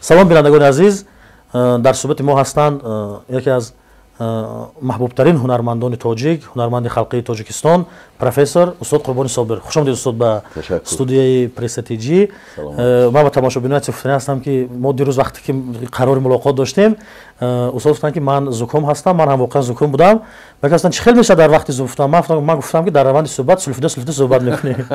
Салом, бинандагони азиз. Дар суҳбати мо ҳастанд яке аз маҳбубтарин ҳунармандони тоҷик, ҳунарманди халқии Тоҷикистон, профессор устод Қурбони Собир. Хуш омадед, устод, ба студияи Пресса ТЖ. Ман ба тамошобинони гуфтанӣ ҳастам, ки мо дирӯз, вақте ки қарори мулоқот доштем, устод гуфтанд, ки ман зуком ҳастам. Ман ҳам воқеан зуком будам. Ва гуфтанд, чӣ хел мешавад дар вақти зуфтан? Ман гуфтам, ки дар раванди суҳбат сулфида сулфида суҳбат мекунем.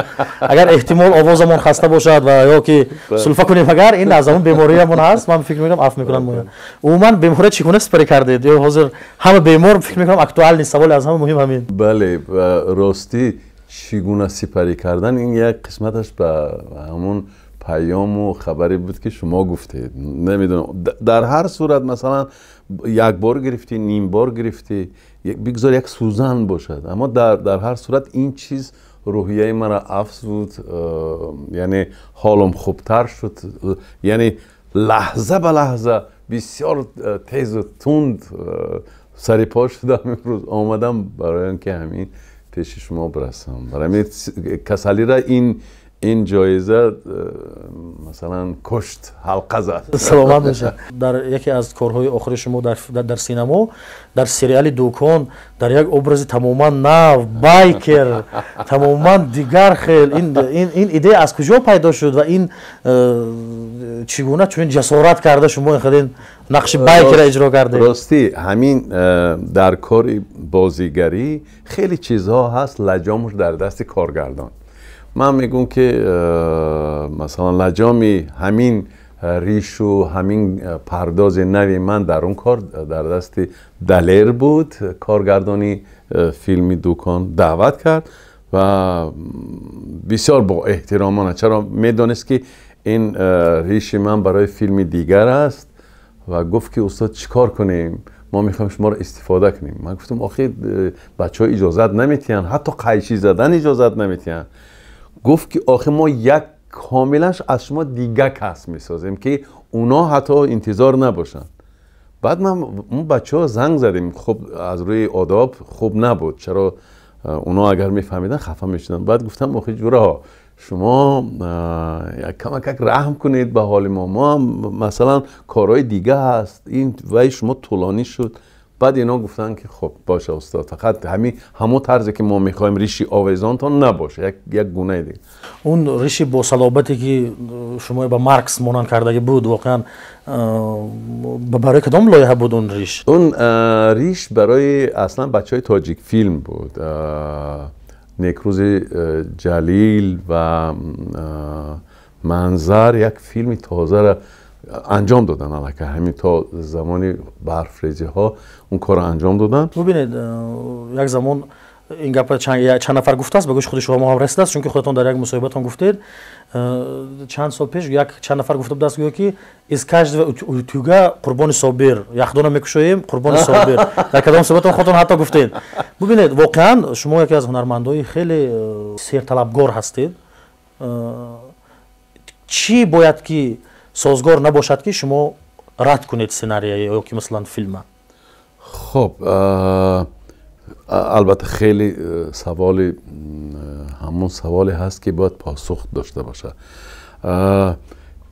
Агар эҳтимол овозамон хаста бошад ва ё ки сулфа кунем, агар ин аз ҳамон бемориямон ҳаст, ман фикр мекунам, афв мекунам. Умуман, бемория чӣ гуна сипарӣ кардед? Ё ҳозир ҳама бемор, фикр мекунам, актуальный саволи аз ҳама муҳим ҳамин. Бале, ростӣ, чӣ гуна сипарӣ кардан, ин як қисматаш ба ҳамон паёму хабаре буд, ки шумо гуфтед. Намедонам, дар ҳар сурат, масалан, як бор гирифтӣ, ним бор гирифтӣ, бигзор як сӯзан бошад, аммо дар ҳар сурат ин чиз рӯҳияи маро афзуд, яъне ҳолам хубтар шуд, яъне лаҳза ба лаҳза бисёр тезу тунд сари по шудам. Имрӯз омадам барои он ки ҳамин пеши шумо бирасам. Барои ҳамин касалиро ин ҷоиза, масалан, кушт, ҳалқа зад. Саломат бошед. Дар яке аз корҳои охири шумо дар синамо, дар сериали «Дукон», дар як образи тамоман нав, байкер, тамоман дигар хел, ин идея аз куҷо пайдо шуд ва ин чӣ гуна чунин ҷасорат карда шумо ин хеле нақши байкера иҷро кардед? Ростӣ, ҳамин дар кори бозигарӣ хеле чизҳо ҳаст, лаҷомаш дар дасти коргардон. Ман мегӯм, ки масалан, лаҷоми ҳамин ришу ҳамин пардози нави ман дар он кор дар дасти Далер буд. Коргардони филми «Дукон» даъват кард ва бисёр бо эҳтиромона, чаро медонист, ки ин риши ман барои филми дигар аст, ва гуфт, ки устод, чӣ кор кунем, мо мехоҳем шуморо истифода кунем. Ман гуфтам, охи, бачаҳо иҷозат наметиҳанд, ҳатто қайчӣ задан иҷозат наметиҳанд. Гуфт, ки охи, мо як комилан аз шумо дига кас месозем, ки اونا ҳатто интизор набошанд. Баъд ман он бачаҳо занг задем. Хуб, аз рӯи одоб хуб набуд, чаро اونا агар мефаҳмидан, хафа мешуданд. Баъд гуфтам, охи, ҷураҳо, шумо камакак раҳм кунед ба ҳоли мо, мо ҳам, масалан, корҳои дига ҳаст, ин вай шумо тӯлонӣ шуд. Баъд ино гуфтанд, ки хуб, боша, устод, фақат ҳамин ҳамон тарзе, ки мо мехоҳем, риши овезонтон набоша, як гунаи дига. Он риши босалобате, ки шумо ба Маркс монанд кардагӣ буд, воқеан барои кадом лоиҳа буд он риш? Он риш барои аслан бачаҳои «Тоҷикфилм» буд. Некрӯзи Ҷалил ва Манзар як филми тозаро анҷом доданд. Аллакай ҳамин то замони барфрезиҳо он корро анҷом доданд. Бубинед, як замон ин гапа чанд нафар гуфтааст, ба гӯши худи шумо ҳам расидааст, чунки худатон дар як мусоҳибатон гуфтед чанд сол пеш, як чанд нафар гуфта будааст, гӯё ки из каждого утюга Қурбони Собир, яхдона мекушоем, Қурбони Собир. Дар кадом суҳбатон худатон ҳатто гуфтед. Бубинед, воқеан шумо яке аз ҳунармандои хеле серталабгор ҳастед. Чӣ бояд, ки созгор набошад, ки шумо рад кунед сценария ё ки, масалан, филма? Хуб, албатта, хеле саволи, ҳамон саволе ҳаст, ки бояд посух дошта бошад.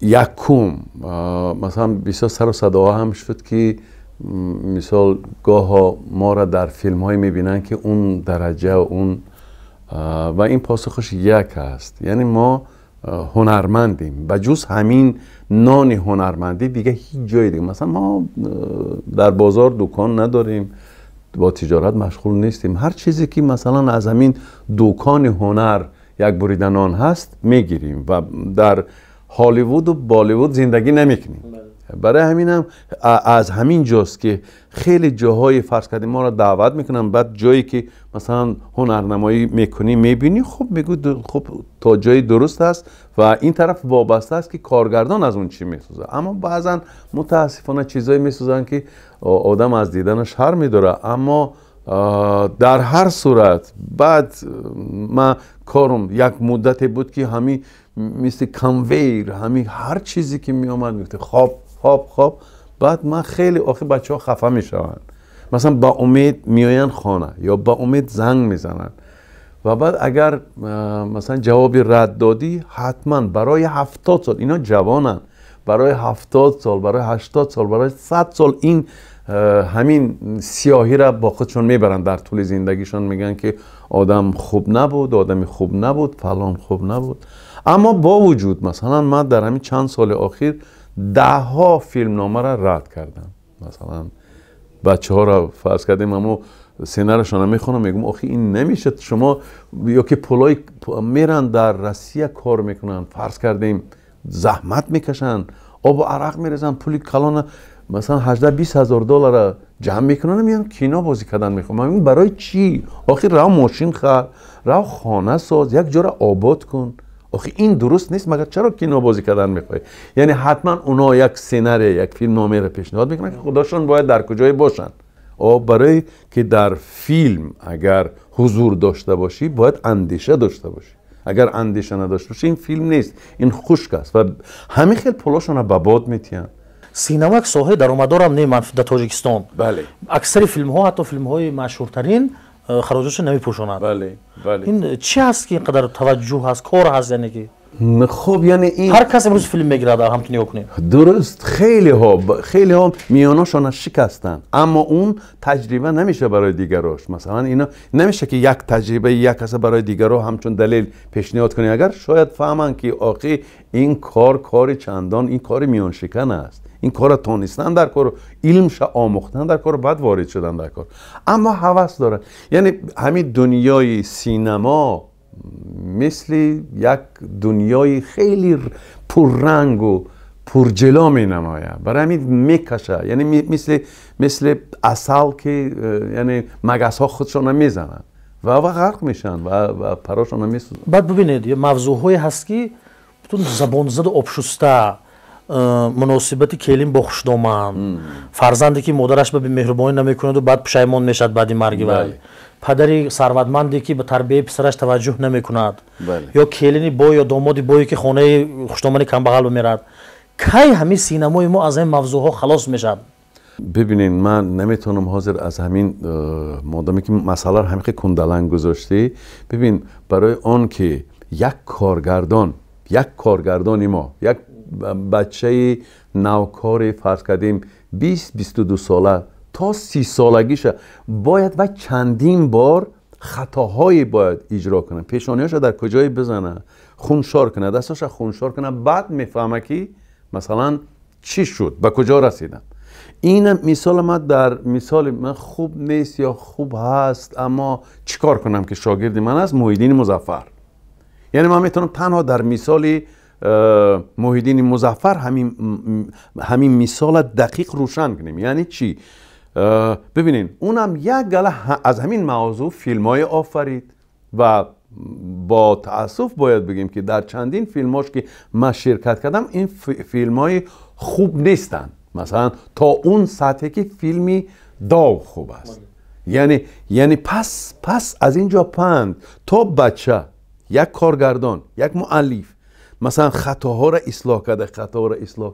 Якум, масалан, бисёр сару садоҳо ҳам шуд, ки мисол, гоҳо моро дар филмҳое мебинанд, ки он дараҷа, он ва ин посухаш як аст, яъне мо ҳунармандем. Ба ҷуз ҳамин нони ҳунармандӣ дига ҳеҷ ҷои дига, масалан, мо дар бозор дукон надорем, бо тиҷорат машғул нестем. Ҳар чизе, ки, масалан, аз ҳамин дукони ҳунар як бурида нон ҳаст, мегирем ва дар Ҳолливуду Болливуд зиндагӣ намекунем. Барои ҳаминам аз ҳамин ҷост, ки хеле ҷоҳои, фарз кардем, моро даъват мекунанд, баъд ҷое ки, масалан, ҳунарнамоӣ мекунӣ, мебинӣ, хуб, мегӯ, хуб, то ҷои дуруст аст ва ин тараф вобаста аст, ки коргардон аз он чӣ месозад. Аммо баъзан, мутаассифона, чизое месозанд, ки одам аз диданаш шарм медорад. Аммо дар ҳар сурат, баъд ман корум як муддате буд, ки ҳамин мисли конвейер, ҳамин ҳар чизе, ки меомад, мегуфт, хоб, хоб, хоб. Баъд ман хеле, охи, бачаҳо хафа мешаванд. Масалан, ба умед меоянд хона ё ба умед занг мезананд ва баъд агар, масалан, ҷавоби рад додӣ, ҳатман барои 70 сол, ино ҷавонанд. Барои 70 сол, барои 80 сол, барои 100 сол ин ҳамин сиёҳиро бо худшон мебаранд дар тӯли зиндагишон. Мегӯянд, ки одам хуб набуд, одами хуб набуд, фалон хуб набуд. Аммо бо вуҷуд, масалан, ман дар ҳамин чанд соли охир даҳҳо филмномаро рад кардам. Масалан, бачаҳоро, фарз кардем, амо сценарияшонро мехонам, мегӯям, охи, ин намешад. Шумо ё ки пулои меранд, дар Россия кор мекунанд, фарз кардем, заҳмат мекашанд, обу арақ мерезанд, пули калона, масалан, 18-20 ҳазор доллара ҷамъ мекунанд, меянд, кино бозӣ кардан мехоҳам. Ман мегӯям, барои чӣ? Охир рав, мошин хар, рав, хона соз, як ҷора обод кун. Охи ин дуруст нест. Магар чаро кино бозӣ кардан мехоҳӣ? Яъне ҳатман оно як сценария, як филмномаро пешниҳод мекунанд, ки худашон бояд дар куҷое бошанд. О, барое ки дар филм агар ҳузур дошта бошӣ, бояд андеша дошта бошӣ. Агар андеша надошта бошӣ, ин филм нест, ин хушк аст. Ва ҳамин хел пулошонро ба бод метиҳанд. Синема як соҳаи даромадорам не дар Тоҷикистон. Бале. Аксари филмҳо, ҳатто филмҳои машҳуртарин, хароҷотшо намепӯшонад. бале бале Ин чӣ ҳаст, ки ин қадар таваҷҷӯҳ ҳаст, кор ҳаст, яъне ки Хуб, яъне ин ҳар кас имрӯз филм мегирад, ҳамту нигоҳ кунем. Дуруст, хелеҳо миёнашона шикастанд, аммо он таҷриба намеша барои дигарош. Масалан, ино намеша, ки як таҷрибаи як каса барои дигаро ҳамчун далел пешниҳод кунӣ. Агар шояд фаҳманд, ки охи, ин кор кори чандон, ин кори миёншикан аст, ин корро тонистан дар кор, илмша омӯхтан дар кор, баъд ворид шудан дар кор. Аммо ҳавас дорад. Яъне ҳамин дунёи синемо мисли як дунёи хеле пуррангу пурҷило менамояд, барои ҳамин мекаша. Яъне мисли асал, ки яъне магасҳо худшона мезананд ва ғарқ мешаванд ва парошона месӯзанд. Баъд бубинед, мавзӯъҳое ҳаст, ки бутун забонзаду обшуста, муносибати келин бо хушдоман, фарзанде ки модараш ба бемеҳрубонӣ намекунаду баъд пушаймон мешавад баъди марги вай, падари сарватманде, ки ба тарбияи писараш таваҷҷӯҳ намекунад, ё келини бой ё домоди бое, ки хонаи хушдомани камбағал бимерад. Кай ҳамин синамои мо аз ҳамин мавзӯъҳо халос мешавад? Бибинед, ман наметавонам ҳозир аз ҳамин, модоме ки масъаларо ҳамин хел кундаланг гузоштӣ. Бибин, барои он ки як коргардони мо, як бачаи навкори, фарз кардем, 20-22 сола то 30 солагиша бояд ва чандин бор хатоҳое бояд иҷро кунад, пешониҳоша дар куҷое бизана, хуншор кунад, дасташа хуншор кунад, баъд мефаҳма, ки масалан чӣ шуд, ба куҷо расидам. Ин мисоли ман дар мисоли ман хуб нест ё хуб ҳаст, аммо чӣ кор кунам, ки шогирди ман аст, Муҳиддини Музаффар. Яъне ман метавонам танҳо дар мисоли Муҳиддини Музаффар ҳамин мисола дақиқ рӯшан кунем. Яъне чӣ? Бибинед, унам як гала аз ҳамин мавзӯъ филмҳое офарид ва бо таассуф бояд бигем, ки дар чандин филмҳош, ки ман ширкат кардам, ин филмҳои хуб нестанд, масалан, то он сатҳе, ки филми Дов хуб аст. Яъне пас аз ин ҷо панд: то бача, як коргардон, як муаллиф, масалан, хатоҳоро ислоҳ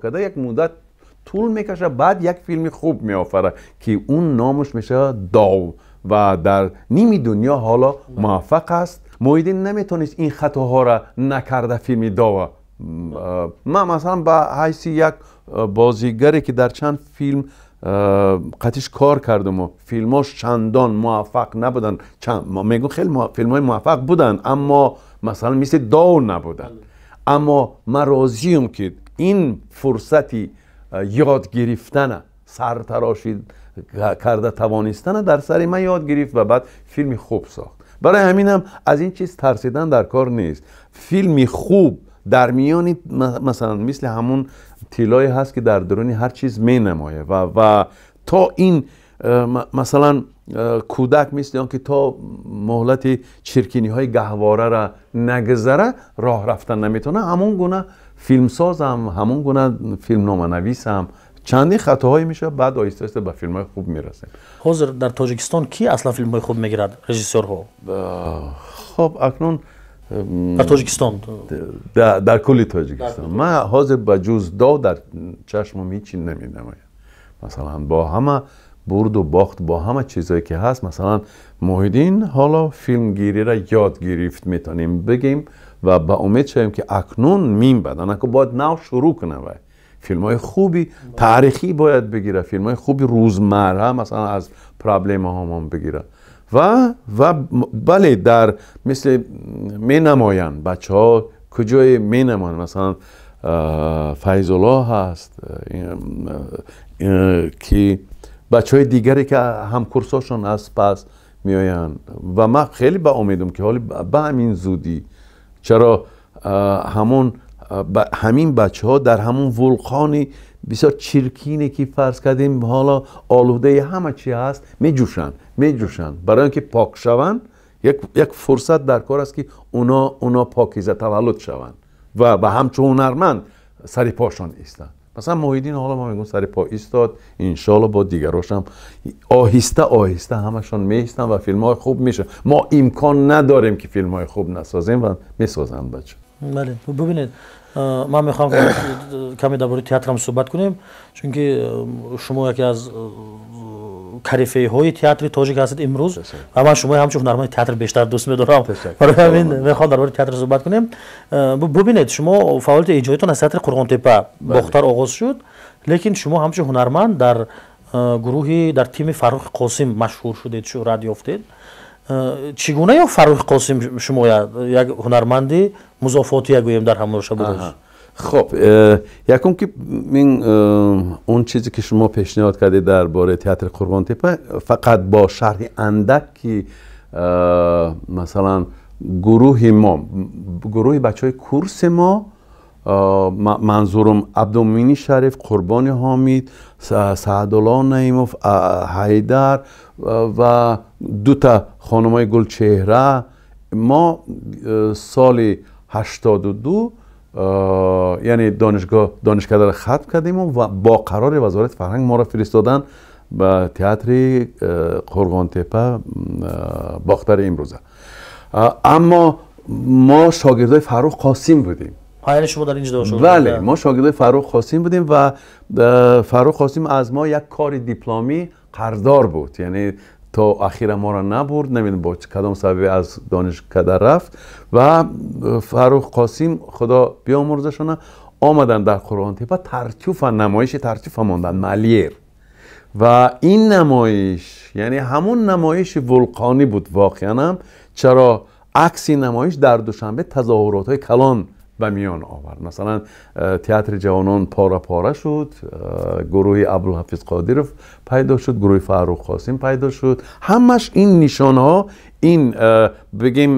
карда, як муддат тӯл мекашад, баъд як филми хуб меофарад, ки он номаш мешавад Дов ва дар ними дунё ҳоло муваффақ аст. Муҳиддин наметавонист ин хатоҳоро накарда филми Дова. Ман, масалан, ба ҳайси як бозигаре, ки дар чанд филм қатиш кор кардаму филмош чандон муваффақ набуданд, мегӯм, хеле филмҳои муваффақ буданд, аммо масалан мисли Дов набуданд, аммо ман розиюм, ки ин фурсати ёд гирифтана, сартарошӣ карда тавонистана дар сари ман ёд гирифт ва баъд филми хуб сохт. Барои ҳаминам аз ин чиз тарсидан дар кор нест. Филми хуб дар миёни, масалан, мисли ҳамун тиллое ҳаст, ки дар даруни ҳар чиз менамояд. Ва то ин масалан, кӯдак мисли он ки то муҳлати чиркиниҳои гаҳворара нагузара, роҳ рафтан наметавонад, ҳамон гуна филмсозам, ҳамон гуна филмноманависам чандин хатоҳое мешавад, баъд оҳиста оҳиста ба филмҳои хуб мерасем. Ҳозир дар Тоҷикистон ки аслан филмҳои хуб мегирад, режиссёрҳо? Хоб, акнун Дар Тоҷикистон. Дар кулли Тоҷикистон ман ҳозир ба ҷуз Дов дар чашмам ҳечи наменамояд. Масалан, бо ҳама бурду бохт, бо ҳама чизое, ки ҳаст, масалан, Муҳиддин ҳоло филмгириро ёд гирифт, метавонем бигем, ва ба умед шавем, ки акнун мин баъд анако бояд нав шурӯъ кунад вай. Филмҳои хуби таърихӣ бояд бигирад, филмҳои хуби рӯзмарра масалан аз проблемаҳомон бигирад. Ва бале, дар мисли менамоянд бачаҳо куҷое менамоянд, масалан Файзулло ҳаст, ки бачаҳои дигаре ки ҳамкурсҳошон аз пас меоянд. Ва ман хеле ба умедам ки ҳоли ба ҳамин зудӣ, чаро ҳамон ҳамин бачаҳо дар ҳамон вулқони бисёр чиркине ки фарз кардем ҳоло олудаи ҳама чи ҳаст, меҷӯшанд. Барои он ки пок шаванд, як фурсат дар кор аст ки уно покиза таваллуд шаванд ва ҳамчун ҳунарманд сари пошон истанд. Масалан Муҳиддин ҳоло мо мегӯем сари по истод, иншоалло бо дигарошам оҳиста оҳиста ҳамашон меистанд ва филмҳои хуб мешаванд. Мо имкон надорем ки филмҳои хуб насозем ва месозанд бача. Бале, бубинед, ман мехоҳам каме дар бораи театрам суҳбат кунем, чунки шумо яке аз корифейҳои театри тоҷик ҳастед имрӯз ва ман шумои ҳамчун ҳунарманди театр бештар дӯст медорам. Барои ҳамин мехоҳам дар бораи театр суҳбат кунем. Бубинед, шумо фаъолияти эҷодитон аз театри Қурғонтепа Бохтар оғоз шуд, лекин шумо ҳамчун ҳунарманд дар гурӯҳи дар тими Фаррухи Қосим машҳур шудед, шӯҳрат ёфтед. Чӣ гуна ё Фаррухи Қосим шумо як ҳунарманди музофотия гӯем дар ҳамон шабу рӯз? Хоб, якум ки он чизе ки шумо пешниҳод кардед дар бораи театри Қурғонтепа, фақат бо шарҳи андак ки масалан гурӯҳи мо, гурӯҳи бачаҳои курси мо, манзурам Абдумини Шариф, Қурбони Ҳомид, Саъдулло Наимов, Ҳайдар ва дута хонумои Гулчеҳра, мо соли 82 яъне донишкадаро хатм кардем ва бо қарори Вазорати фарҳанг моро фиристоданд ба театри Қурғонтепа Бохтари имрӯза. Аммо мо шогирдои Фаррух Қосим будем. Яъне шумо дар инҷо шогирд? Бале, мо шогирдои Фаррух Қосим будем ва Фаррух Қосим аз мо як кори дипломӣ қарздор буд, яъне то ахира моро набурд, намедонам бо кадом сабабе аз донишкада рафт. Ва Фаррух Қосим, худо биомурзашона, омаданд дар Қурғонтепа Тартюфа, намоиши Тартюфа монданд, Малиер. Ва ин намоиш, яъне ҳамон намоиши вулқонӣ буд воқеан ҳам, чаро акси намоиш дар Душанбе тазоҳуротҳои калон ба миён овард. Масалан театри ҷавонон пора-пора шуд, гурӯҳи Абдулҳафиз Қодиров пайдо шуд, гурӯҳи Фаррух Қосим пайдо шуд. Ҳамаш ин нишонҳо, ин бигем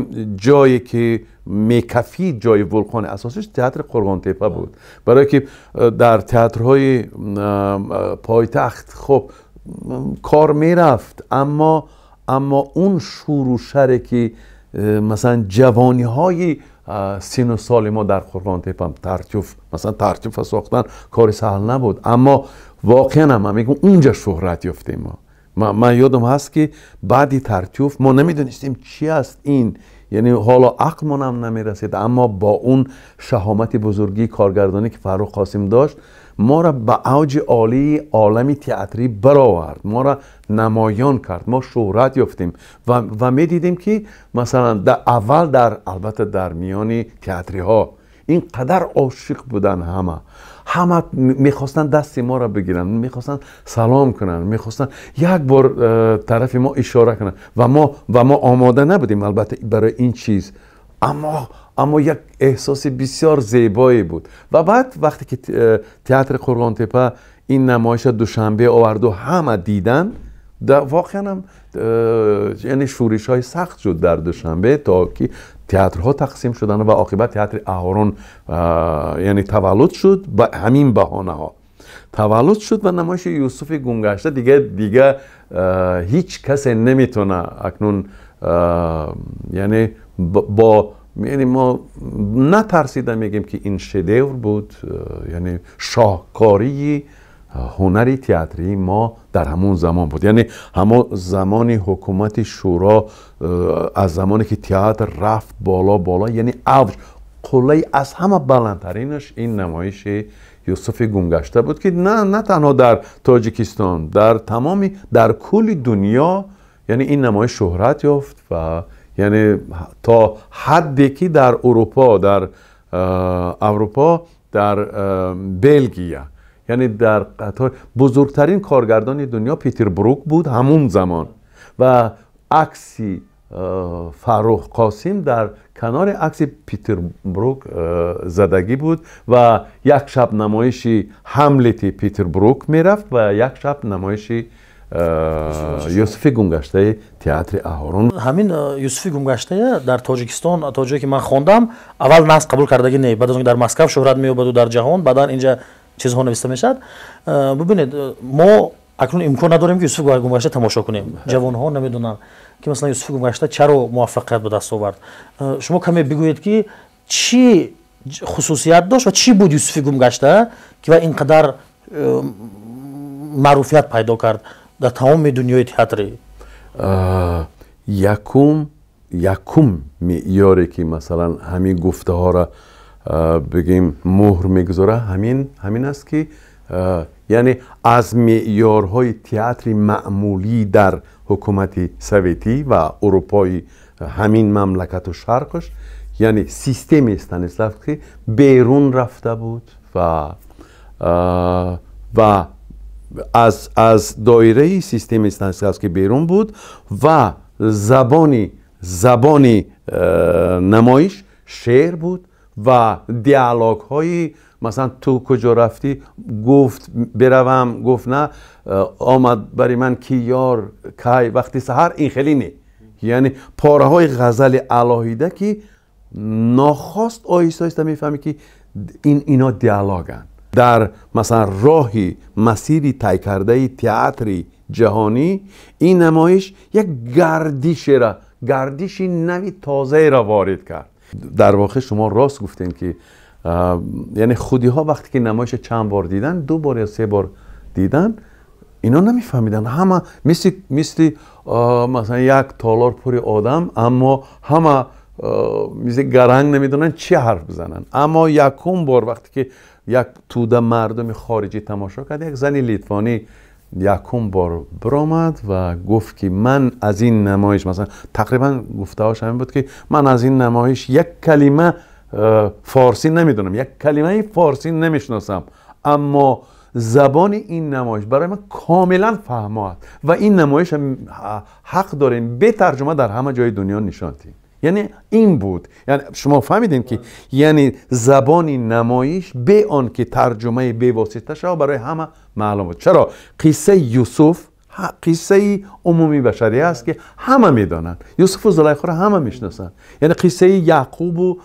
ҷое ки мекафид, ҷои вулқони асосиш театри Қурғонтепа буд. Барое ки дар театрҳои пойтахт хуб кор мерафт, аммо он шуру шаре ки масалан ҷавониҳои сину соли мо дар Қурғонтепа Тартюф, масалан Тартюфа сохтан кори саҳл набуд, аммо воқеан ҳам ман мегӯям унҷа шӯҳрат ёфтем мо. Ман ёдам ҳаст ки баъди Тартюф мо намедонистем чи аст ин, яъне ҳоло ақлмонам намерасид, аммо бо он шаҳомати бузургии коргардонӣ ки Фаррух Қосим дошт, моро ба авҷи олии олами театрӣ баровард, моро намоён кард, мо шӯҳрат ёфтем ва медидем ки масалан аввал дар албатта дар миёни театриҳо ин қадар ошиқ буданд, ҳама мехостанд дасти моро бигиранд, мехостанд салом кунанд, мехостанд як бор тарафи мо ишора кунанд ва мо омода набудем албатта барои ин чиз, аммо як эҳсоси бисёр зебое буд. Ва баъд вақте ки театри Қурғонтепа ин намоиша Душанбе оварду ҳама дидан, воқеан ҳам яъне шӯришҳои сахт шуд дар Душанбе, то ки театрҳо тақсим шуданд ва оқибат театри Аҳорон яъне таваллуд шуд ба ҳамин баҳонаҳо таваллуд шуд ва намоиши Юсуфи гумгашта дига ҳеҷ касе наметавона акнун яъне бо яъне мо натарсида мегӯем ки ин шедевр буд, яъне шоҳкории ҳунари театрии мо дар ҳамон замон буд. Яъне ҳамон замони ҳукумати шӯро, аз замоне ки театр рафт боло боло, яъне авҷ, қуллаи аз ҳама баландтаринаш ин намоиши Юсуфи гумгашта буд ки на танҳо дар Тоҷикистон, дар тамоми дар кулли дунё яъне ин намоиш шӯҳрат ёфт ва яъне то ҳадде ки дар Аврупо, дар Белгия Яъне дар қатор бузургтарин коргардони дунё Питер Брук буд ҳамун замон ва акси Фаррух Қосим дар канори акси Питер Брук задагӣ буд ва як шаб намоиши Ҳамлети Питер Брук мерафт ва як шаб намоиши Юсуфи гумгаштаи театри Аҳорун. Ҳамин Юсуфи гумгаштая дар Тоҷикистон, то ҷое ки ман хондам, аввал нағз қабул кардагӣ не, баъд аз он ки дар Москав шӯҳрат меёбаду дар ҷаҳон, баъдан инҷа чизҳо нависта мешавад. Бубинед, мо акнун имкон надорем, ки Юсуфи гумгашта тамошо кунем. Ҷавонҳо намедонанд, ки масалан Юсуфи гумгашта чаро муваффақият ба даст овард. Шумо каме бигӯед, ки чӣ хусусият дошт ва чӣ буд Юсуфи гумгашта, ки ва ин қадар маъруфият пайдо кард дар тамоми дунёи театрӣ? Якум меъёре, ки масалан ҳамин гуфтаҳоро бигем муҳр мегузора, ҳамин аст, ки яъне аз меъёрҳои театри маъмулӣ дар ҳукумати советӣ ва Урупои ҳамин мамлакату шарқаш, яъне системаи Станиславский берун рафта буд ва аз доираи системаи Станиславский берун буд ва забони намоиш шеър буд ва диалогҳои, масалан, ту куҷо рафтӣ, гуфт биравам, гуфт на, омад бари ман ки ёр кай вақти саҳар, ин хеле не, яъне пораҳои ғазали алоҳида, ки нохост оҳиста оҳиста мефаҳмӣ, ки ино диалоганд. Дар масалан роҳи масири тай кардаи театри ҷаҳонӣ ин намоиш як гардиши нави тозаеро ворид кард. Дар воқеъ шумо рост гуфтем, ки яъне худиҳо вақте ки намоиша чанд бор дидан, ду бор ё се бор дидан, ино намефаҳмиданд. Ҳама мисли масалан як толор пури одам, аммо ҳама мисли гаранг намедонанд чӣ ҳарф бизананд. Аммо якум бор вақте ки як тӯда мардуми хориҷӣ тамошо кард, як зани литвонӣ якум бор биромад ва гуфт, ки ман аз ин намоиш, масалан, тақрибан гуфтаҳош ҳамин буд, ки ман аз ин намоиш як калима форсӣ намедонам, як калимаи форсӣ намешиносам, аммо забони ин намоиш барои ман комилан фаҳмо аст ва ин намоиш ҳақ дорем бе тарҷума дар ҳама ҷои дунё нишон диҳем. Яъне ин буд, яъне шумо фаҳмидем, ки яъне забони намоиш бе он ки тарҷумаи бевосита шава барои ҳама маълум буд. Чаро? Қиссаи Юсуф қиссаи умумии башарӣ аст, ки ҳама медонанд. Юсуфу Зулайхоро ҳама мешиносанд, яъне қиссаи Яъқубу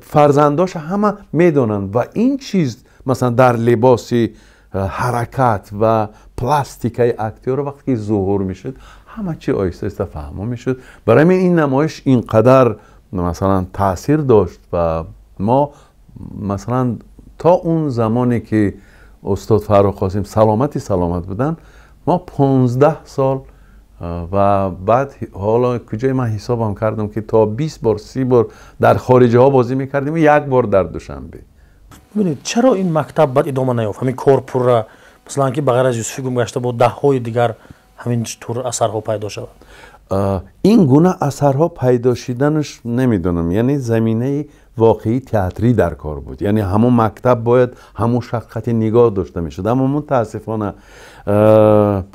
фарзандоша ҳама медонанд. Ва ин чиз масалан дар либоси ҳаракат ва пластикаи актёро вақте ки зуҳур мешуд, ҳама чи оҳиста оҳиста фаҳмо мешуд. Барои ҳамин ин намоиш ин қадар масалан таъсир дошт. Ва мо масалан то он замоне ки устод Фаррух Қосим саломат буданд, мо 15 сол ва баъд ҳоло куҷои ман ҳисобам кардам, ки то 20 бор, 30 бор дар хориҷаҳо бозӣ мекардем, як бор дар Душанбе. Бибинед, чаро ин мактаб баъд идома наёфт, ҳамин кор пурра, масалан, ки ба ғайр аз Юсуфи гумгашта бо даҳҳои дигар ҳамин тур асарҳо пайдо шавад? Ин гуна асарҳо пайдо шиданаш намедонам, яъне заминаи воқеии театрӣ дар кор буд, яъне ҳамон мактаб бояд ҳамон шафқати нигоҳ дошта мешуд, аммо мутаассифона,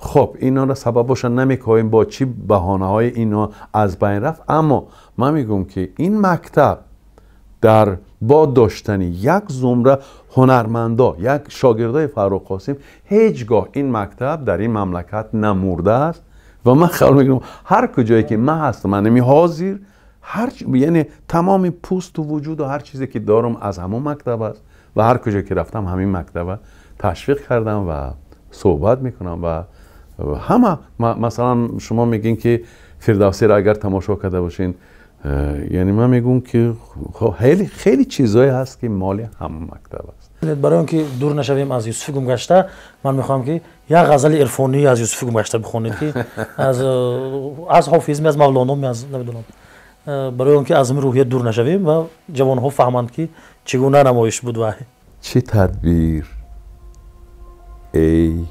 хоб, инора сабабоша намекоҳем, бо чӣ баҳонаҳои ино аз байн рафт. Аммо ман мегӯям, ки ин мактаб дар бо доштани як зумра ҳунармандо, як шогирдои Фаррух Қосим, ҳеҷ гоҳ ин мактаб дар ин мамлакат намурдааст. Ва ман хаёл мекунам, ҳар куҷое ки ман ҳастам, ман ами ҳозир ҳар, яъне тамоми пӯсту вуҷуду ҳар чизе ки дорам аз ҳамон мактаб аст ва ҳар куҷое ки рафтам, ҳамин мактаба ташвиқ кардам ва суҳбат мекунам ва ҳама. Масалан, шумо мегӯед, ки Фирдавсиро агар тамошо карда бошин, яъне ман мегӯям, ки хеле хеле чизое ҳаст, ки моли ҳамон мактаб аст. Барои он ки дур нашавем аз Юсуфи гумгашта, ман мехоҳам, ки як ғазали ирфонӣ аз Юсуфи гумгашта бихонед, ки аз Ҳофизми, аз Мавлономи, аз намедонам, барои он ки аз ин рӯҳия дур нашавем ва ҷавонҳо фаҳманд, ки чӣ гуна намоиш буд ва Чӣ тадбир, эй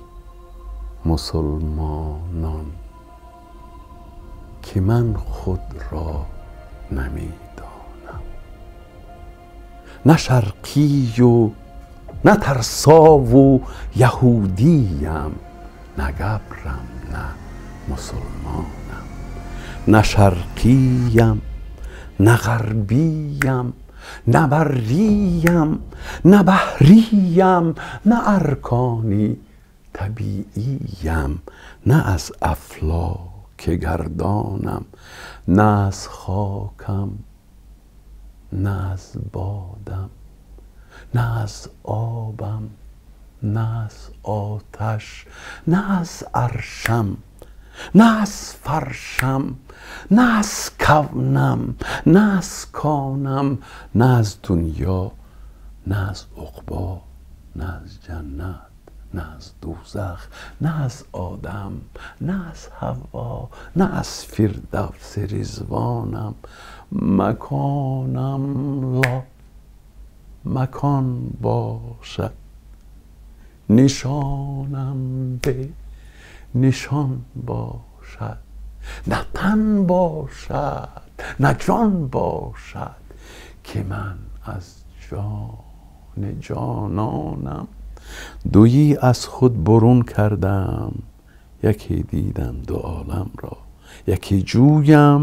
мусулмонон, ки ман худро намедонам, на шарқию на тарсову яҳудиям, на габрам, на мусулмонам, на шарқиям, на ғарбиям, на барриям, на баҳриям, на аркони табииям, на аз афлоки гардонам, на аз хокам, на аз бодам, на аз обам, на аз оташ, на аз аршам, на аз фаршам, на аз кавнам, на аз конам, на аз дунё, на аз уқбо, на аз ҷаннат, на аз дӯзах, на аз одам, на аз ҳавво, на аз фирдавси ризвонам. Маконам ло макон бошад, нишонам бе нишон бошад, на тан бошад, на ҷон бошад, ки ман аз ҷони ҷононам. Дуи аз худ бурун кардам, яке дидам ду оламро, яке ҷӯям,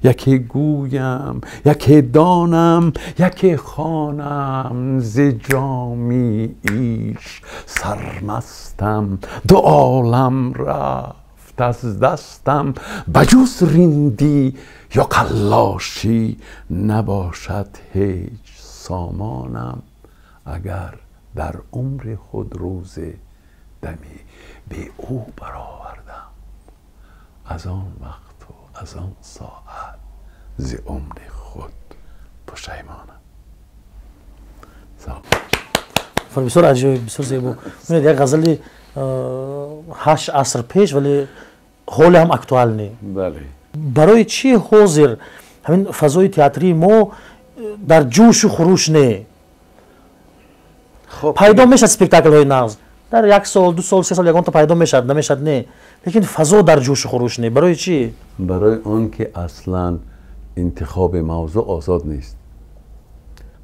яке гӯям, яке донам, яке хонам. Зи ҷоми иш сармастам, ду олам рафт аз дастам. Ба ҷуз риндӣ ё қаллошӣ набошад ҳеҷ сомонам. Агар дар умри худ рӯзе дами бе ӯ баровардам, аз он вақту аз он соат зи умри худ пушаймонам. Бисёр аҷоиб, бисёр зебо. Бинед, як ғазали 8 аср пеш, вале ҳоле ҳам актуалне. Бале. Барои чӣ ҳозир ҳамин фазои театрии мо дар ҷӯшу хуруш не? Пайдо мешавад спектаклҳои нағз дар 1 сол, 2 сол, 3 сол ягонта пайдо мешавад, намешавад не, лекин фазо дар ҷӯшу хуруш не. Барои чӣ? Барои он ки аслан интихоби мавзӯъ озод нест.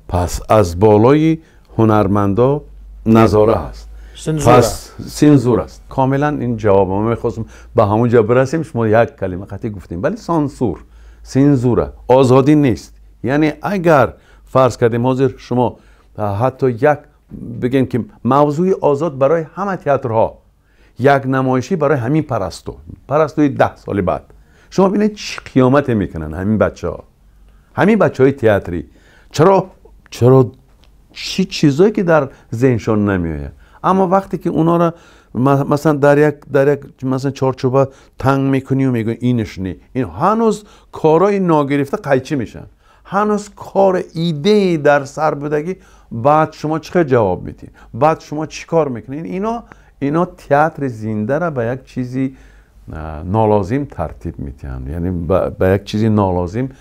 Пас аз болои ҳунармандо назора ҳаст, пас сензур аст. Комилан ин ҷавоб ма мехостам ба ҳамон ҷо бирасем, шумо як калима қатъӣ гуфтем. Вале сансур, сензура, озодӣ нест. Яъне агар фарз кардем ҳозир шумо ҳатто як бигем ки мавзӯи озод барои ҳама театрҳо, як намоишӣ барои ҳамин парасту, парастуи 10 соли баъд, шумо бинед чӣ қиёмате мекунанд ҳамин бачаҳо, ҳамин бачаҳои театрӣ. Чаро чӣ чизое ки дар зеҳншон намеояд? Аммо вақте ки онҳоро масалан дар як масалан чорчӯба танг мекунӣ ва мегӯӣ инаш не, ин ҳанӯз корҳои ногирифта қайчӣ мешаванд, ҳанӯз кор идеи дар сар будагӣ. Баъд шумо чӣ хел ҷавоб медиҳед? Баъд шумо чӣ кор мекунед? Ино театри зиндаро ба як чизи нолозим тартиб медиҳанд, яъне ба як чизи нолозим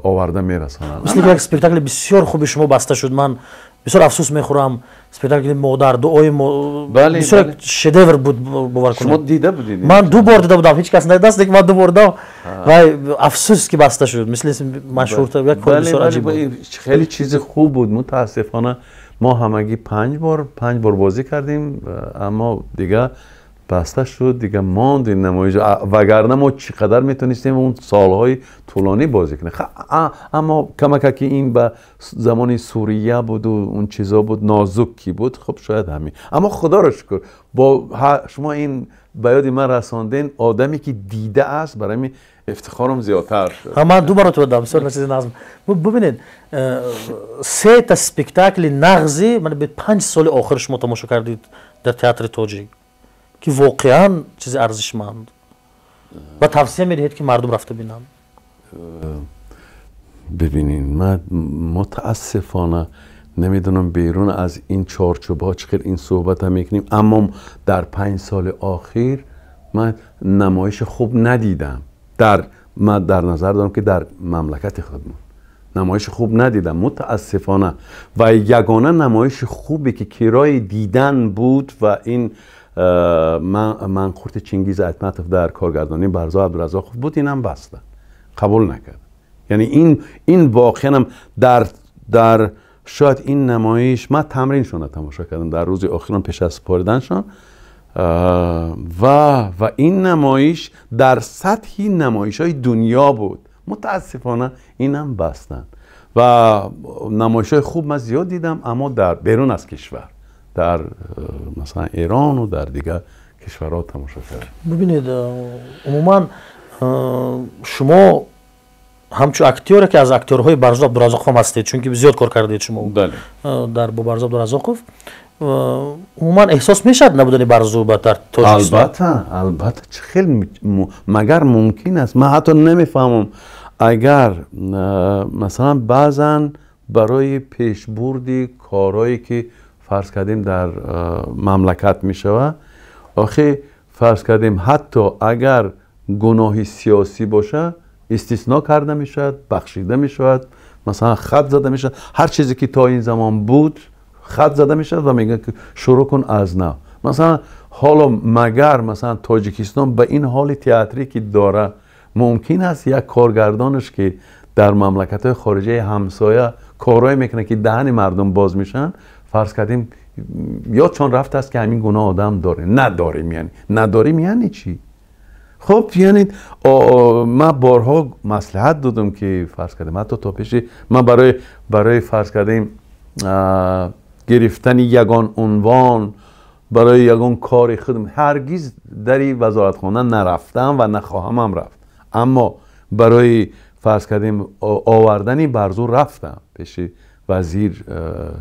оварда мерасонанд. Мисли як спектакли бисёр хуби шумо баста шуд, ман бисёр афсӯс мехӯрам. Спектакли модар, дуои бисёр шедевр буд, бовар кунед. Шумо дида будед? Ман 2 бор дида будам, ҳеҷ кас надидаст, лекин ман 2 бор дидам ва афсӯс ки баста шуд. Мисли машҳур як кори бисёр аҷиб буд. Хеле чизи хуб буд. Мутаассифона мо ҳамагӣ 5 бор бозӣ кардем, аммо дига баста шуд, дига монд ин намоиш. Вагарна мо чӣ қадар метонистем он солҳои тӯлонӣ бозӣ кунем. Аммо камака ки ин ба замони Сурия буду он чизо буд, нозук ки буд, хуб шояд ҳамин. Аммо худоро шукр, бо шумо ин ба ёди ман расонден, одаме ки дидааст, барои ман ифтихорам зиёдтар шуд. Ман 2 маротиба дидам, бисёр чизи нағз. Бубинед, 3 та спектакли нағзи ман 5 соли охир шумо тамошо кардед дар театри тоҷик, ки воқеан чизи арзишманд ва тавсия медиҳед ки мардум рафта бинанд. Бибинед, ман мутаассифона намедонам берун аз ин чорчӯбҳо чӣ хел ин суҳбата мекунем, аммо дар 5 соли охир ман намоиши хуб надидам. Ман дар назар дорам ки дар мамлакати худмон намоиши хуб надидам мутаассифона. Ва ягона намоиши хубе ки кирои дидан буд ва ин манқурти Чингиз Айтматов дар коргардонии Барзо Абдуразоқов буд, инам баста қабул накард. Яъне ин воқеанам дар Шояд ин намоиш, ман тамриншонро тамошо кардам дар рӯзи охирон пеш аз супориданшон, ва ин намоиш дар сатҳи намоишҳои дунё буд. Мутаассифона инам бастанд. Ва намоишҳои хуб ман зиёд дидам, аммо дар берун аз кишвар, дар масалан Эрон ва дар дигар кишварҳо тамошо кардам. Бибинед, умуман шумо ҳамчун актёр яке аз актёрҳои Барзу Абдуразоқов ҳам ҳастед, чунки зиёд кор кардед шумо дар бо Барзу Абдуразоқов. Умуман эҳсос мешавад набудани Барзу дар Тоҷикистон? Албатта, албатта, чӣ хел магар мумкин аст? Ман ҳатто намефаҳмам, агар масалан баъзан барои пешбурди корҳое ки фарз кардем дар мамлакат мешавад, охи фарз кардем ҳатто агар гуноҳи сиёсӣ бошад, истисно карда мешавад, бахшида мешавад, масалан хат зада мешавад, ҳар чизе ки то ин замон буд хат зада мешавад ва мегӯянд ки шурӯъ кун аз нав. Масалан ҳоло магар масалан Тоҷикистон ба ин ҳоли театрӣ ки дорад, мумкин аст як коргардонаш ки дар мамлакатҳои хориҷаи ҳамсоя корҳое мекунад ки даҳани мардум боз мешаванд, фарз кардем ёдшон рафтааст ки ҳамин гуна одам дорем, надорем, яъне надорем яъне чӣ? Хуб, яъне ман борҳо маслиҳат додам ки фарз кардем ҳатто то пеши ман барои фарз кардем гирифтани ягон унвон, барои ягон кори худам ҳаргиз дари вазоратхона нарафтам ва нахоҳамам рафт, аммо барои фарз кардем овардани Барзу рафтам, пеши вазир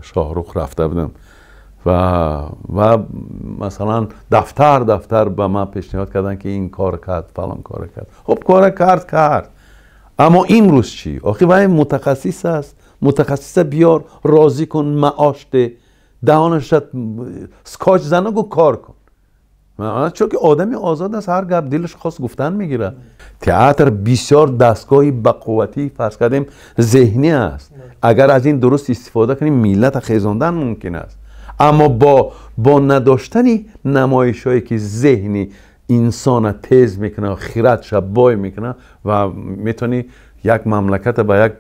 Шоҳрух рафта будам ва масалан дафтар ба ман пешниҳод карданд ки ин кор кард, фалон кор кард. Хуб, кор кард, аммо имрӯз чӣ? Охи вай мутахассис аст, мутахассиса биёр, розӣ кун, маош де, даҳонашат скотч зана, гу кор кун. Чунки одами озод аст, ҳар гап дилаш хост гуфтан мегирад. Театр бисёр дастгоҳи бақувватӣ фарз кардем зеҳнӣ аст. Агар аз ин дуруст истифода кунем, миллата хезондан мумкин аст. Аммо бо надоштани намоишҳое ки зеҳни инсона тез мекунад, хирадша бой мекунад ва метавонӣ як мамлаката ба як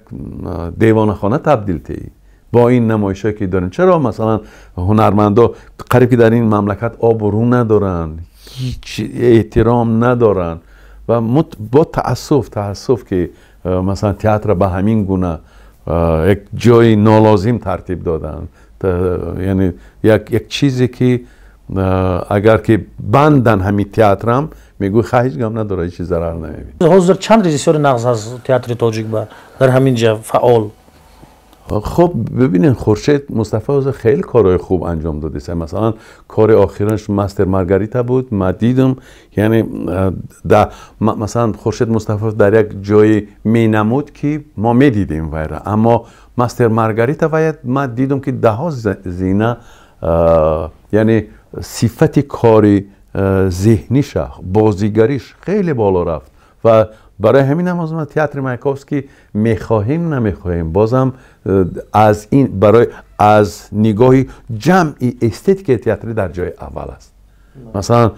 девонахона табдил диҳӣ бо ин намоишҳое ки дорем. Чаро масалан ҳунармандо қариб ки дар ин мамлакат обрӯ надоранд, ҳеҷ эҳтиром надоранд ва бо таассуф ки масалан театр ба ҳамин гуна як ҷои нолозим тартиб доданд. Яъне як чизе ки агар ки бандан ҳамин театрам, мегӯй ха ҳеҷ гап надорад, ҳеҷ зарар намебинад. Ҳозир чанд режиссёри нағз ҳаст театри тоҷик ба дар ҳамин ҷа фаъол? Хуб, бибинед, Хуршед Мустафо хеле корҳои хуб анҷом додааст. Масалан кори охиранш Мастер Маргарита буд, ман дидам, яъне масалан Хуршед Мустафо дар як ҷое менамуд ки мо медидем вайра, аммо Мастер Маргарита вай ман дидам ки даҳо зина, яъне сифати кори зеҳниша, бозигариш хеле боло рафт ва барои ҳамин ҳам мо театри Маяковский мехоҳем намехоҳем бозам аз ин барои аз нигоҳи ҷамъи эстетикаи театрӣ дар ҷои аввал аст. Масалан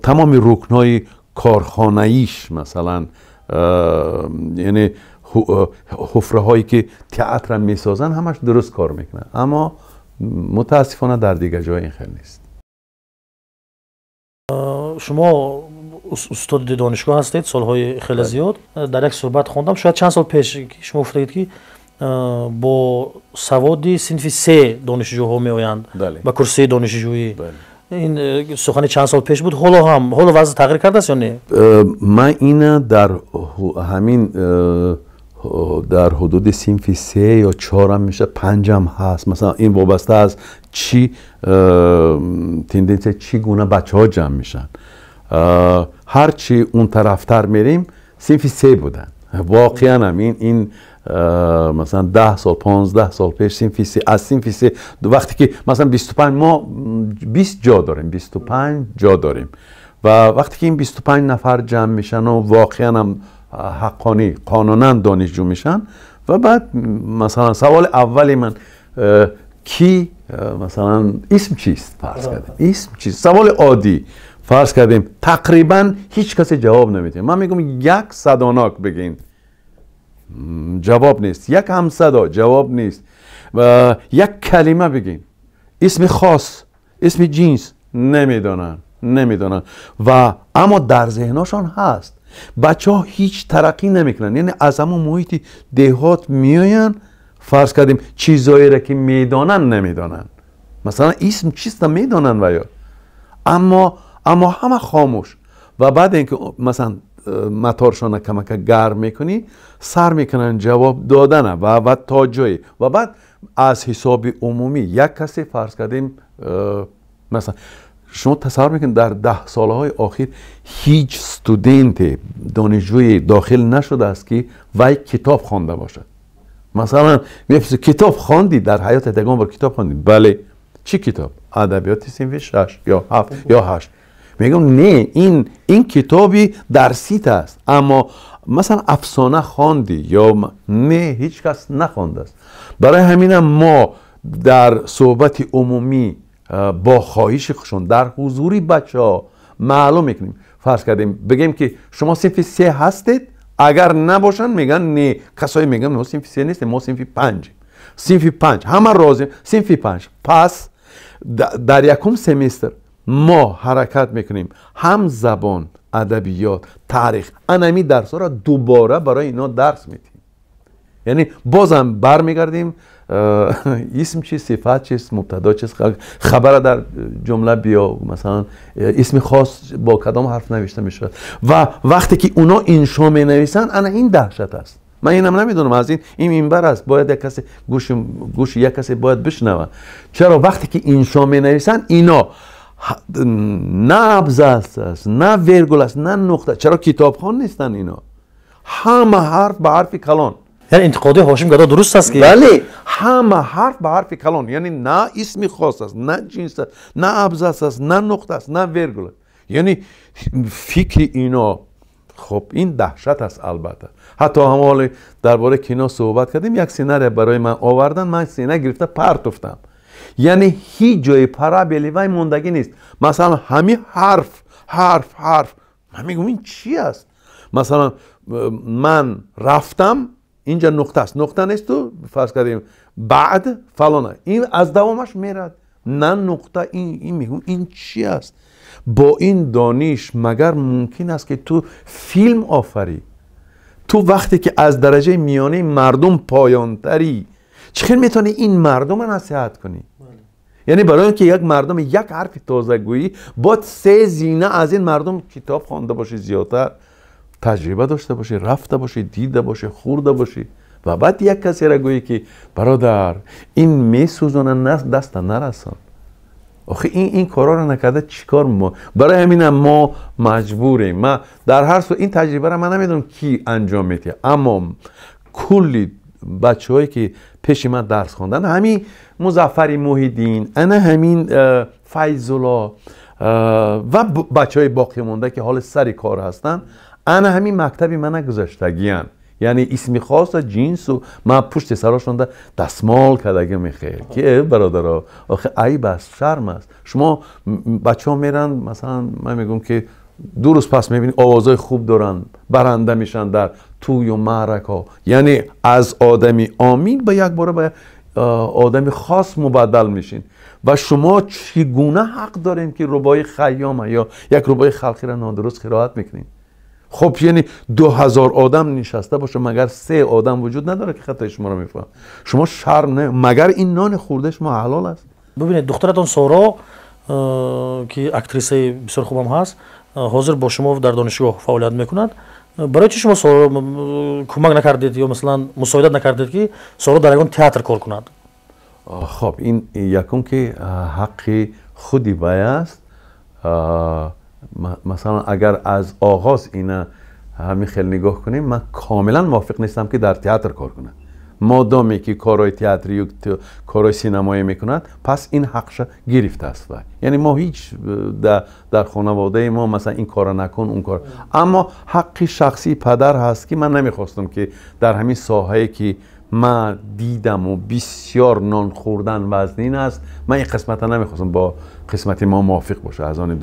тамоми рукнҳои корхонаиш, масалан яъне ҳуфраҳое ки театрро месозанд, ҳамаш дуруст кор мекунанд, аммо мутаассифона дар дигар ҷой ин хел нест. Шумо устоди донишгоҳ ҳастед солҳои хеле зиёд. Дар як суҳбат хондам, шояд чанд сол пеш, шумо гуфтаед ки бо саводи синфи се донишҷӯҳо меоянд ба курсии донишҷӯӣ. Ин сухани чанд сол пеш буд, ҳоло ҳам ҳоло вазъ тағйир кардааст ё не? Ман ина дар ҳамин дар ҳудуди синфи се ё чорам мешавад, панҷам ҳаст. Масалан ин вобаста аз чӣ тенденсия, чӣ гуна бачаҳо ҷамъ мешаванд. Ҳарчи он тарафтар мерем, синфи се буданд. Воқеан ҳам ин масалан 10 сол, 15 сол пеш синфи се, аз синфи се вақте ки масалан 25 мо 20 ҷо дорем, 25 ҷо дорем ва вақте ки ин 25 нафар ҷамъ мешаванд ва воқеан ҳам ҳаққонӣ қонунан донишҷӯ мешаванд ва баъд масалан саволи аввали ман ки масалан исм чист, фарз кардем исм чист, саволи оддӣ фарз кардем, тақрибан ҳеҷ касе ҷавоб намедиҳад. Ман мегӯям як садонок бигин, ҷавоб нест, як ҳамсадо ҷавоб нест. Як калима бигин, исми хос, исми ҷинс намедонанд ва аммо дар зеҳнашон ҳаст. Бачаҳо ҳеҷ тараққӣ намекунанд, яъне аз ҳамон муҳити деҳот меоянд, фарз кардем чизҳоеро ки медонанд намедонанд, масалан исм чиста медонанд ва ё аммо ҳама хомӯш. Ва баъд инки масалан моторшона камака гарм мекунӣ, сар мекунанд ҷавоб додана ва то ҷое. Ва баъд аз ҳисоби умумӣ як касе фарз кардем, масалан шумо тасаввур мекунед дар 10 солаҳои охир ҳеҷ студенте, донишҷӯе дохил нашудааст ки вай китоб хонда бошад. Масалан мепурсӣ китоб хондӣ? Дар ҳаётат ягон бор китоб хондӣ? Бале. Чӣ китоб? Адабиёти синфи 6 ё 7 ё 8. Мегӯям не, ин китоби дарсит аст, аммо масалан афсона хондӣ ё не, ҳеҷ кас нахондааст. Барои ҳаминам мо дар суҳбати умумӣ бо хоҳиши худшон дар ҳузури бачаҳо маълум мекунем. Фарз кардем бигем ки шумо синфи 3 ҳастед, агар набошанд мегӯянд не, касое мегӯянд мо синфи 3 нестем, мо синфи 5. Синфи 5 ҳама розием, синфи 5. Пас дар якум семестр мо ҳаракат мекунем ҳам забон, адабиёт, таърих, анами дарсҳоро дубора барои ино дарс медиҳем. Яъне бозам бармегардем, исм чист, сифат чист, мубтадо чист, хабара дар ҷумла биё, масалан исми хос бо кадом ҳарф навишта мешавад. Ва вақте ки уно иншо менависанд, ана ин даҳшат аст. Ман инам намедонам, аз ин минбар аст, бояд як касе гӯши як касе бояд бишнавад. Чаро вақте ки иншо менависанд, ино на абзац аст, на вергул аст, на нуқта. Чаро китобхон нестанд ино? Ҳама ҳарф ба ҳарфи калон. Яъне интиқоди Ҳошим Гадо дуруст аст ки? Бале, ҳама ҳарф ба ҳарфи калон. Яъне на исми хос аст, на ҷинс аст, на абзац аст, на нуқта аст, на вергул аст. Яъне фикри ино, хоб ин даҳшат аст албатта. Ҳатто ҳам ҳоле дар бораи кино суҳбат кардем, як сценария барои ман овардан, ман сцена гирифта партофтам. Яъне ҳеҷ ҷои парабели вай мондагӣ нест. Масалан ҳамин ҳарф, ҳарф, ҳарф. Ман мегӯям ин чӣ аст? Масалан ман рафтам, инҷа нуқта аст, нуқта несту фарз кардем баъд фалона, ин аз давомаш мерад, на нуқта. Ин мегӯям ин чӣ аст? Бо ин дониш магар мумкин аст ки ту филм офарӣ? Ту вақте ки аз дараҷаи миёнаи мардум поёнтарӣ, чӣ хел метавонӣ ин мардумро насиҳат кунӣ? Яъне барои он ки як мардум як ҳарфи тозагӯӣ, бояд 3 зина аз ин мардум китоб хонда бошӣ, зиёдтар таҷриба дошта бошӣ, рафта бошӣ, дида бошӣ, хӯрда бошӣ ва баъд як касеро гӯӣ ки бародар ин месӯзона, даста нарасон. Охи ин корҳоро накарда чӣ кор мо? Барои ҳаминам мо маҷбурем. Ман дар ҳар сурат ин таҷрибаро ман намедонам ки анҷом медиҳад, аммо кулли бачаҳое ки пеши ман дарс хонданд, ҳамин Музаффари Муҳиддин, ана ҳамин Файзулло ва бачаҳои боқӣ монда ки ҳоли сари кор ҳастанд, ана ҳамин мактаби мана гузаштагиянд. Яъне исми хоса, ҷинсу ман пушти сарошонда дастмол кардагӣ мехел ки э бародаро, охи айб аст, шарм аст. Шумо бачаҳо меранд, масалан ман мегӯям ки 2 рӯз пас мебинӣ овозҳои хуб доранд, баранда мешаванд дар тӯю маъракҳо. Яъне аз одами омин ба якбора ба одами хос мубаддал мешин. Ва шумо чӣ гуна ҳақ дорем ки рубои Хайёма ё як рубои халқиро нодуруст қироат мекунем? Хоб яъне 2000 одам нишаста боша, магар 3 одам вуҷуд надорад ки хатои шуморо мефаҳмад? Шумо шарм не, магар ин нони хӯрдаи шумо ҳалол аст? Бибинед, духтаратон Соро ки актрисаи бисёр хубам ҳаст, ҳозир бо шумо дар донишгоҳ фаъолият мекунад. Барои чӣ шумо Соро кӯмак накардед ё масалан мусоидат накардед ки Соро дар ягон театр кор кунад? Хоб ин якум ки ҳаққи худи вай аст. Масалан агар аз оғоз ина ҳамин хел нигоҳ кунем, ман комилан мувофиқ нестам ки дар театр кор кунад. Модоме ки корҳои театрию корҳои синамоӣ мекунад, пас ин ҳақша гирифтааст вай. Яъне мо ҳеҷ дар хонаводаи мо масалан ин корро накун, он кор. Аммо ҳаққи шахсии падар ҳаст ки ман намехостам ки дар ҳамин соҳае ки ман дидаму бисёр нон хӯрдан вазнин аст, ман ин қисмата намехостам бо қисмати мо мувофиқ боша, аз они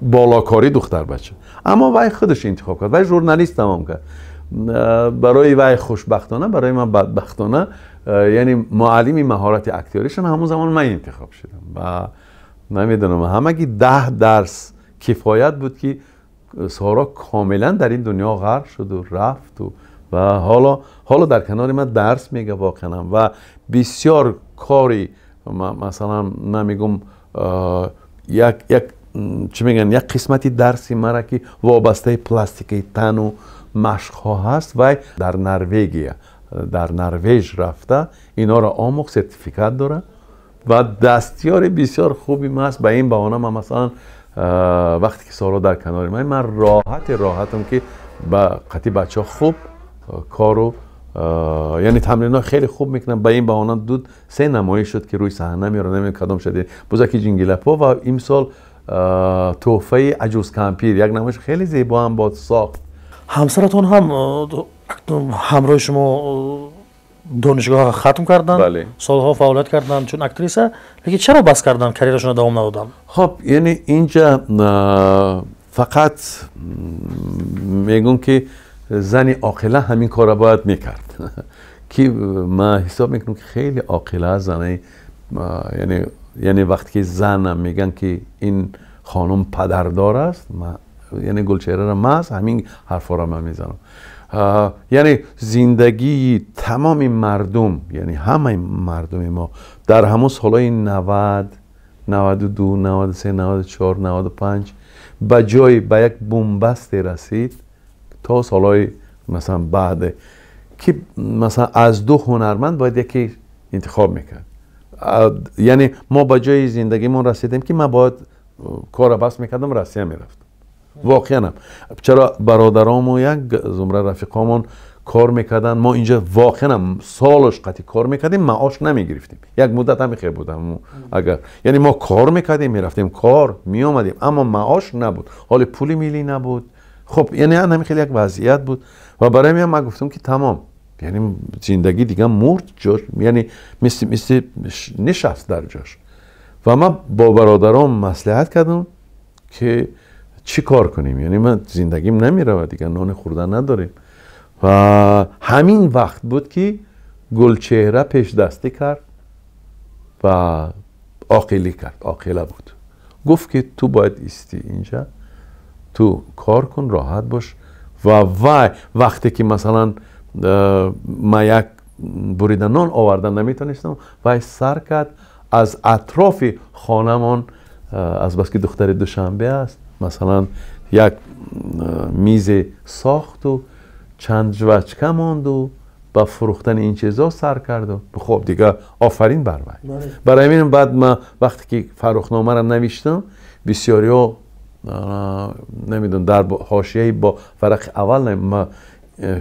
болокорӣ духтарбача. Аммо вай худаш интихоб кард, вай журналист тамом кард. Барои вай хушбахтона, барои ман бадбахтона Яъне муаллими маҳорати актёришон ҳамон замон ман интихоб шудам ва намедонам, ҳамагӣ 10 дарс кифоят буд, ки Соро комилан дар ин дунё ғарқ шуду рафту ва ҳоло дар канори ман дарс мега воқеан ва бисёр кори, масалан, ман мегум, як чӣ мегӯянд, як қисмати дарси мара, ки вобастаи пластикаи тану машқҳо ҳаст, вай дар Норвегия, дар Норвеж рафта инҳоро омӯхт, сертификат дорад ва дастёри бисёр хуби ма аст. Ба ин баҳона ман, масалан, вақте ки Соро дар канори ман, ман роҳатам, ки ба қатъи бачаҳо хуб кору, яъне тамринҳо хеле хуб мекунам. Ба ин баҳона ду се намоиш шуд, ки рӯи саҳна меорам. Намедонам кадом шуд, Бузаки Ҷингилапо ва имсол Тӯҳфаи аҷуз кампир, як намоиш хеле зебо ҳам бод сохт. Ҳамсаратон ҳам ҳамроҳи шумо донишгоҳ хатм карданд, солҳо фаъолият карданд чун актриса, лекин чаро бас карданд, карьерашонро давом надоданд? Хоб, яъне инҷа фақат мегӯм, ки зани оқила ҳамин корро бояд мекард, ки ман ҳисоб мекунам, ки хеле оқила аст занаи, яъне вақте ки занам мегӯянд, ки ин хонум падардор аст, яъне Гулчеҳраро маҳз ҳамин ҳарфҳоро ман мезанам. Яъне зиндагии тамоми мардум, яъне ҳамаи мардуми мо дар ҳамон солҳои 90, 92, 93, 94, 95 ба ҷои ба як бунбасте расид то солҳои, масалан, баъде ки, масалан, аз ду ҳунарманд бояд яке интихоб мекард. Яъне мо ба ҷои зиндагимон расидем, ки ман бояд корро бас мекардам, Россия мерафтам. Воқеанам, чаро бародарому як зумра рафиқомон кор мекарданд, мо инҷа воқеанам солаш қатъи кор мекардем, маош намегирифтем. Як муддат ҳами хел будам. Агар, яъне, мо кор мекардем, мерафтем кор, меомадем, аммо маош набуд, ҳоли пули миллӣ набуд. Хуб, яъне ҳамин хеле як вазъият буд ва барои ман, ман гуфтам, ки тамом, яъне зиндагӣ дига мурд ҷош, яъне мисли нишаст дар ҷош. Ва ман бо бародаром маслиҳат кардам, ки чӣ кор кунем, яъне ман зиндагим намеравад, дигар нони хӯрдан надорем. Ва ҳамин вақт буд, ки Гулчеҳра пешдастӣ кард ва оқилӣ кард, оқила буд, гуфт, ки ту бояд истӣ инҷа, ту кор кун, роҳат бош. Ва вай вақте ки, масалан, ман як бурида нон овардан наметонистам, вай сар кард аз атрофи хонамон, азбаски духтари Душанбе аст, масалан, як мизе сохту чанд жвачка монду ба фурӯхтани ин чизо сар карду. Хоб, дига офарин бар вай. Барои ҳамин баъд ма вақте ки Фаррухномаро навиштам, бисёриҳо, намедонам, дар ҳошияи бо варақи аввал ма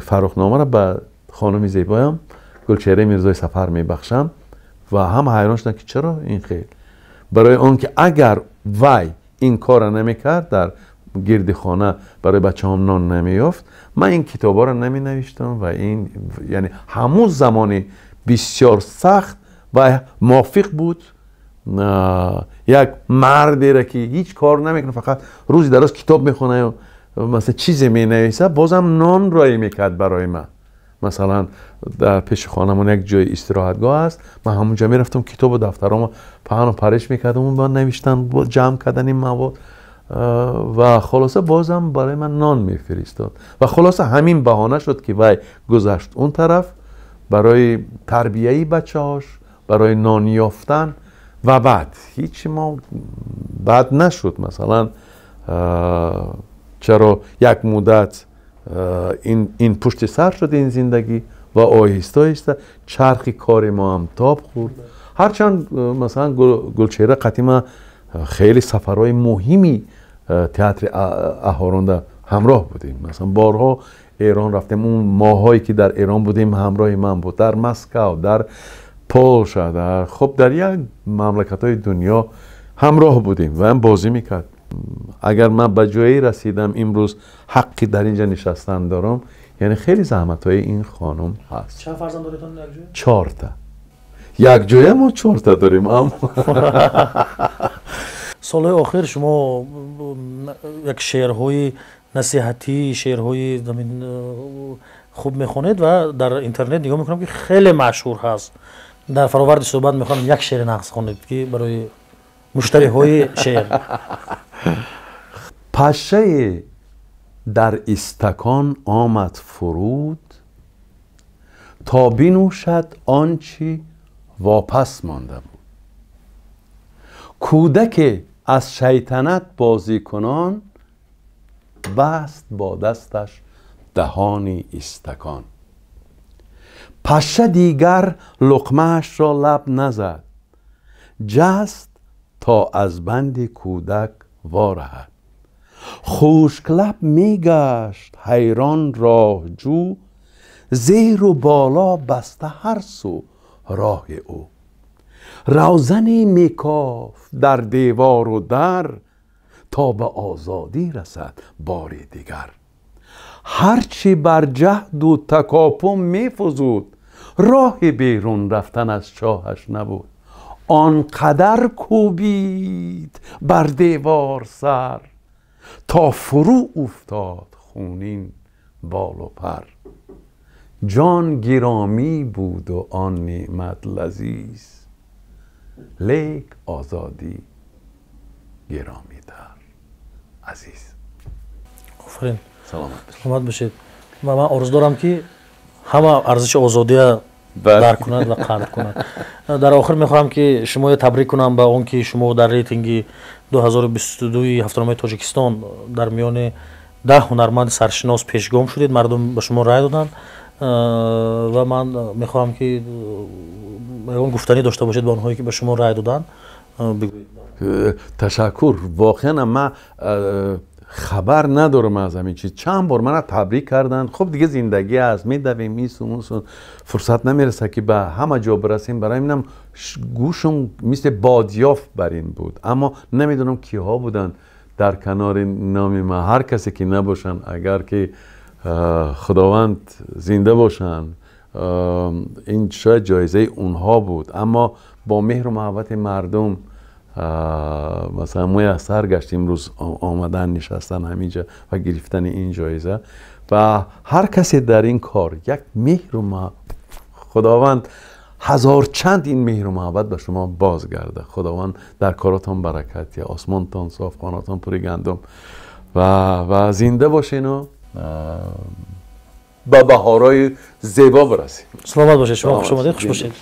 Фаррухномаро ба хонуми зебоям Гулчеҳраи Мирзои Сафар мебахшам ва ҳама ҳайрон шуданд, ки чаро ин хел. Барои он ки агар вай ин корро намекард, дар гирди хона барои бачаҳом нон намеёфт, ман ин китобҳоро наменавиштам. Ва ин, яъне, ҳамун замони бисёр сахт ва мувофиқ буд як мардеро, ки ҳеҷ кор намекунад, фақат рӯзи дароз китоб мехонаю масалан чизе менависад, бозам нон роӣ мекард барои ман. Масалан, дар пеши хонамон як ҷои истироҳатгоҳ аст, ман ҳамунҷо мерафтам, китобу дафтаромо паҳну париш мекардам ба навиштан, ҷамъ кардани мавод ва хулоса бозам барои ман нон мефиристод. Ва хулоса ҳамин баҳона шуд, ки вай гузашт он тараф барои тарбияи бачаҳош, барои нон ёфтан. Ва баъд ҳеҷ мо бад нашуд. Масалан, чаро як муддат ин пушти сар шуд ин зиндагӣ ва оҳиста оҳиста чархи кори мо ҳам тоб хӯрд. Ҳарчанд, масалан, Гулчеҳра қатима хеле сафарҳои муҳими театри Аҳоронда ҳамроҳ будем. Масалан, борҳо Эрон рафтем, он моҳҳое ки дар Эрон будем, ҳамроҳи ман буд, дар Москав, дар Полша, дар, хуб, дар як мамлакатҳои дунё ҳамроҳ будем ва ҳам бозӣ мекард. Агар ман ба ҷое расидам, имрӯз ҳаққи дар инҷа нишастан дорам, яъне хеле заҳматҳои ин хонум ҳаст. Чанд фарзанд доред якҷоя? Чорта. Якҷоя мо чорта дорем, аммо Солҳои охир шумо як шеърҳои насиҳатӣ, шеърҳои Хуб мехонед ва дар интернет нигоҳ мекунам, ки хеле машҳур ҳаст. Дар фароварди суҳбат мехоҳам як шеъри нағз хонед, ки барои муштариҳои шеър. Пашшае дар истакон омад фуруд, то бинӯшад он чи вопас монда буд. Кӯдаке аз шайтанат бозикунон баст бо дасташ даҳони истакон. Пашша дигар луқмаашро лаб назад, ҷаст то аз банди кӯдак вораҳад. Хушклаб мегашт ҳайрон роҳҷӯ, зеру боло баста ҳар су роҳи ӯ. Равзане мекофт дар девору дар, то ба озодӣ расад бори дигар. Ҳарчи бар ҷаҳду такопӯ мефузуд, роҳи берун рафтан аз чоҳаш набуд. Он қадар кӯбид бар девор сар, то фурӯ уфтод хунин болу пар. Ҷон гиромӣ буду он неъмат лазиз, лек озодӣ гиромитар азиз. Офарин. Саломат. Саломат бошед. Ва ман орзу дорам, ки ҳама арзиши озодия дарк кунад ва қадр кунад. Дар охир мехоҳам, ки шуморо табрик кунам ба он ки шумо дар рейтинги 2022 ҳафтаномаи Тоҷикистон дар миёни 10 ҳунарманди саршинос пешгом шудед. Мардум ба шумо рай доданд ва ман мехоҳам, ки ягон гуфтанӣ дошта бошед ба онҳое, ки ба шумо рай доданд, бигӯед. Ташаккур. Воқеан ман хабар надорам аз ҳамин чиз. Чанд бор мана табрик карданд. Хуб, дига зиндагӣ аст, медавем ису усу, фурсат намерасад, ки ба ҳама ҷо бирасем. Барои минам гӯшум мисли бодёфт бар ин буд, аммо намедонам киҳо буданд дар канори номи ман. Ҳар касе ки набошанд, агар ки худованд зинда бошанд, ин шояд ҷоизаи онҳо буд, аммо бо меҳру муҳаббати мардум масалан муяссар гашт имрӯз омадан, нишастан ҳаминҷа ва гирифтани ин ҷоиза. Ва ҳар касе дар ин кор як меҳру, худованд ҳазорчанд ин меҳру муҳаббат ба шумо бозгардад. Худованд дар коротон баракат диҳад, осмонтон соф, хонатон пури гандум ва зинда бошену ба баҳорҳои зебо бирасем. Саломат бошед. Шумо хуш омадед, хуш бошед.